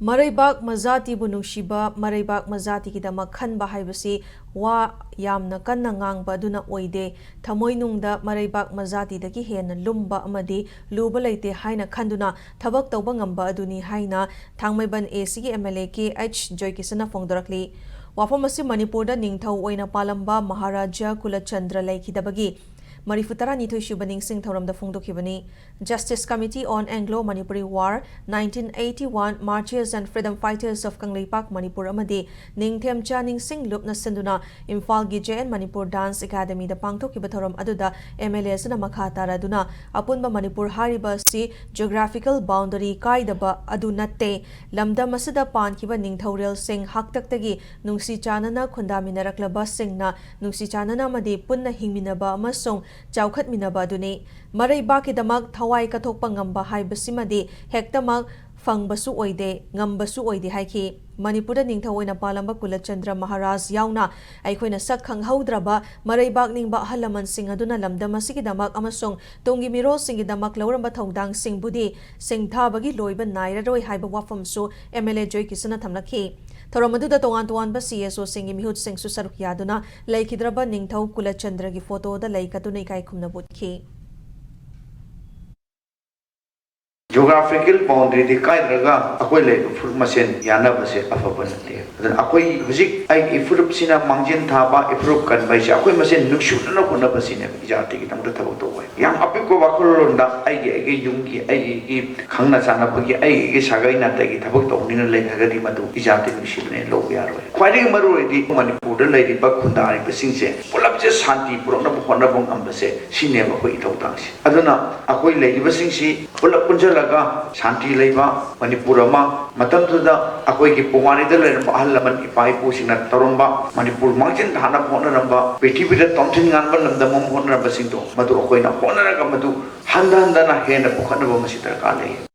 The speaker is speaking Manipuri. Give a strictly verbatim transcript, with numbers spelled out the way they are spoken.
ꯃꯔꯩꯕꯥꯛ ꯃꯖꯥꯇꯤꯕꯨ ꯅꯨꯡꯁꯤꯕ, ꯃꯔꯩꯕꯥꯛ ꯃꯖꯥꯇꯤꯒꯤꯗꯃꯛ ꯈꯟꯕ ꯍꯥꯏꯕꯁꯤ ꯋꯥ ꯌꯥꯝꯅ ꯀꯟꯅ ꯉꯥꯡꯕ ꯑꯗꯨꯅ ꯑꯣꯏꯗꯦ꯫ ꯊꯃꯣꯏꯅꯨꯡꯗ ꯃꯔꯩꯕꯥꯛ ꯃꯖꯥꯇꯤꯗꯒꯤ ꯍꯦꯟꯅ ꯂꯨꯝꯕ ꯑꯃꯗꯤ ꯂꯨꯕ ꯂꯩꯇꯦ ꯍꯥꯏꯅ ꯈꯟꯗꯨꯅ ꯊꯕꯛ ꯇꯧꯕ ꯉꯝꯕ ꯑꯗꯨꯅꯤ ꯍꯥꯏꯅ ꯊꯥꯡꯃꯩꯕꯟ A C ꯒꯤ M L A K H ꯖꯣꯏꯀꯤꯁꯟꯅ ꯐꯣꯡꯗꯣꯔꯛꯂꯤ꯫ ꯋꯥꯐꯝ ꯑꯁꯤ ꯃꯅꯤꯄꯨꯔꯗ ꯅꯤꯡꯊꯧ ꯑꯣꯏꯅ ꯄꯥꯜꯂꯝꯕ ꯃꯍꯥꯔꯥꯖꯥ ꯀꯨꯂꯆꯟꯗ꯭ꯔ ꯂꯩꯈꯤꯗꯕꯒꯤ ꯃꯔꯤꯐꯨ ꯇꯔꯥꯅꯤꯊꯣꯏ ꯁꯨꯕ ꯅꯤꯡꯁꯤꯡ ꯊꯧꯔꯝꯗ ꯐꯣꯡꯗꯣꯛꯈꯤꯕꯅꯤ꯫ Justice Committee on Anglo-Manipuri War, nineteen eighty-one Martyrs and Freedom Fighters of Kangleipak Manipur ꯑꯃꯗꯤ ꯅꯤꯡꯊꯦꯝꯆꯥ ꯅꯤꯡꯁꯤꯡ ꯂꯨꯞꯅ ꯁꯤꯟꯗꯨꯅ ꯏꯝꯐꯥꯜꯒꯤ J N Manipur Dance Academy ꯗ ꯄꯥꯡꯊꯣꯛꯈꯤꯕ ꯊꯧꯔꯝ ꯑꯗꯨꯗ M L A ꯑꯁꯤꯅ ꯃꯈꯥ ꯇꯥꯔꯗꯨꯅ ꯑꯄꯨꯟꯕ ꯃꯅꯤꯄꯨꯔ ꯍꯥꯏꯔꯤꯕ ꯑꯁꯤ geographical boundary ꯀꯥꯏꯗꯕ ꯑꯗꯨ ꯅꯠꯇꯦ꯫ ꯂꯝꯗꯝ ꯑꯁꯤꯗ ꯄꯥꯟꯈꯤꯕ ꯅꯤꯡꯊꯧꯔꯦꯜꯁꯤꯡ ꯍꯥꯛꯇꯛꯇꯒꯤ ꯅꯨꯡꯁꯤ ꯆꯥꯟꯅꯅ ꯈꯨꯟꯗꯥꯃꯤꯟꯅꯔꯛꯂꯕꯁꯤꯡꯅ ꯅꯨꯡꯁꯤ ꯆꯥꯟꯅꯅ ꯑꯃꯗꯤ ꯄꯨꯟꯅ ꯍꯤꯡꯃꯤꯟꯅꯕ ꯑꯃꯁꯨꯡ ꯆꯥꯎꯈꯠꯃꯤꯟꯅꯕ ꯑꯗꯨꯅꯤ꯫ ꯃꯔꯩꯕꯥꯛꯀꯤꯗꯃꯛ ꯊꯋꯥꯏ ꯀꯠꯊꯣꯛꯄ ꯉꯝꯕ ꯍꯥꯏꯕꯁꯤꯃꯗꯤ ꯍꯦꯛꯇꯃꯛ ꯐꯪꯕꯁꯨ ꯑꯣꯏꯗꯦ, ꯉꯝꯕꯁꯨ ꯑꯣꯏꯗꯦ ꯍꯥꯏꯈꯤ꯫ ꯃꯅꯤꯄꯨꯔꯗ ꯅꯤꯡꯊꯧ ꯑꯣꯏꯅ ꯄꯥꯜꯂꯝꯕ ꯀꯨꯂꯆꯟꯗ꯭ꯔ ꯃꯍꯥꯔꯥꯖ ꯌꯥꯎꯅ ꯑꯩꯈꯣꯏꯅ ꯁꯛ ꯈꯪꯍꯧꯗ꯭ꯔꯕ ꯃꯔꯩꯕꯥꯛ ꯅꯤꯡꯕ ꯑꯍꯜ ꯂꯃꯟꯁꯤꯡ ꯑꯗꯨꯅ ꯂꯝꯗꯝ ꯑꯁꯤꯒꯤꯗꯃꯛ ꯑꯃꯁꯨꯡ ꯇꯨꯡꯒꯤ ꯃꯤꯔꯣꯜꯁꯤꯡꯒꯤꯗꯃꯛ ꯂꯧꯔꯝꯕ ꯊꯧꯗꯥꯡꯁꯤꯡꯕꯨꯗꯤ ꯁꯤꯡꯊꯥꯕꯒꯤ ꯂꯣꯏꯕ ꯅꯥꯏꯔꯔꯣꯏ ꯍꯥꯏꯕ ꯋꯥꯐꯝꯁꯨ M L A ꯖꯣꯏꯀꯤꯁꯟꯅ ꯊꯝꯂꯛꯈꯤ꯫ ꯊꯧꯔꯝ ꯑꯗꯨꯗ ꯇꯣꯉꯥꯟ ꯇꯣꯉꯥꯟꯕ C S O ꯁꯤꯡꯒꯤ ꯃꯤꯍꯨꯠꯁꯤꯡꯁꯨ ꯁꯔꯨꯛ ꯌꯥꯗꯨꯅ ꯂꯩꯈꯤꯗ꯭ꯔꯕ ꯅꯤꯡꯊꯧ ꯀꯨꯂꯆꯟꯗ꯭ꯔꯒꯤ ꯐꯣꯇꯣꯗ ꯂꯩ ꯀꯠꯇꯨꯅ ꯏꯀꯥꯏ ꯈꯨꯝꯅꯕ ꯎꯠꯈꯤ꯫ Geographical boundary ꯗꯤ ꯀꯥꯏꯗ꯭ꯔꯒ ꯑꯩꯈꯣꯏ ꯂꯩꯔꯤꯕ ꯐꯨꯔꯨꯞ ꯃꯁꯦꯟ ꯌꯥꯅꯕꯁꯦ ꯑꯐꯕ ꯅꯠꯇꯦ꯫ ꯑꯗꯨꯅ ꯑꯩꯈꯣꯏ ꯍꯧꯖꯤꯛ ꯑꯩꯒꯤ ꯏꯐꯨꯔꯨꯞꯁꯤꯅ ꯃꯥꯡꯖꯤꯟ ꯊꯥꯕ, ꯏꯐꯨꯔꯨꯞ ꯀꯟꯕ ꯍꯥꯏꯁꯦ ꯑꯩꯈꯣꯏ ꯃꯁꯦꯟ ꯅꯨꯡꯁꯤꯅꯅ ꯍꯣꯠꯅꯕꯁꯤꯅꯦꯕ ꯏꯖꯥꯇꯤꯒꯤꯗꯃꯛꯇ ꯊꯕꯛ ꯇꯧꯕ ꯍꯥꯏ꯫ ꯌꯥꯝ ꯑꯄꯤꯛꯄ ꯋꯥꯈꯜꯂꯣꯟꯗ ꯑꯩꯒꯤ, ꯑꯩꯒꯤ ꯌꯨꯝꯒꯤ, ꯑꯩꯒꯤ ꯈꯪꯅ ꯆꯥꯟꯅꯕꯒꯤ, ꯑꯩꯒꯤ ꯁꯥꯒꯩ ꯅꯥꯇꯩꯒꯤ ꯊꯕꯛ ꯇꯧꯕꯅꯤꯅ ꯂꯩꯈ꯭ꯔꯒꯗꯤ ꯃꯗꯨ ꯏꯖꯥꯇꯤ ꯅꯨꯡꯁꯤꯕꯅꯦ ꯂꯧꯕ ꯌꯥꯔꯣꯏ꯫ ꯈ꯭ꯋꯥꯏꯗꯒꯤ ꯃꯔꯨꯑꯣꯏꯗꯤ ꯃꯅꯤꯄꯨꯔꯗ ꯂꯩꯔꯤꯕ ꯈꯨꯟꯗꯥꯔꯤꯕꯁꯤꯡꯁꯦ ꯄꯨꯂꯞꯁꯦ ꯁꯥꯟꯇꯤ ꯄꯨꯔꯛꯅꯕ ꯍꯣꯠꯅꯕ ꯉꯝꯕꯁꯦ ꯁꯤꯅꯦꯕ ꯑꯩꯈꯣꯏ ꯏꯊꯧꯗꯥꯡꯁꯦ꯫ ꯑꯗꯨꯅ ꯑꯩꯈꯣꯏ ꯂꯩꯔꯤꯕꯁꯤꯡꯁꯤ ꯄꯨꯂꯞ ꯄꯨꯟꯁꯤꯜꯂꯒ ꯁꯥꯟꯇꯤ ꯂꯩꯕ ꯃꯅꯤꯄꯨꯔ ꯑꯃ, ꯃꯇꯝꯗꯨꯗ ꯑꯩꯈꯣꯏꯒꯤ ꯄꯨꯋꯥꯔꯤꯗ ꯂꯩꯔꯝꯕ ꯑꯍꯜ ꯂꯃꯟ ꯏꯄꯥ ꯏꯄꯨꯁꯤꯡꯅ ꯇꯧꯔꯝꯕ, ꯃꯅꯤꯄꯨꯔ ꯃꯥꯡꯖꯤꯟ ꯊꯥꯅꯕ ꯍꯣꯠꯅꯔꯝꯕ, ꯄ꯭ꯔꯤꯊꯤꯕꯤꯗ ꯇꯣꯝꯊꯤꯟ ꯉꯥꯟꯕ ꯂꯝꯗꯝ ꯑꯃ ꯍꯣꯠꯅꯔꯝꯕꯁꯤꯡꯗꯣ ꯃꯗꯨ ꯑꯩꯈꯣꯏꯅ ꯍꯣꯠꯅꯔꯒ ꯃꯗꯨ ꯍꯟꯊ ꯍꯟꯊꯅ ꯍꯦꯟꯅ ꯄꯨꯈꯠꯅꯕ ꯃꯁꯤ ꯗꯔꯀꯥꯔ ꯂꯩ꯫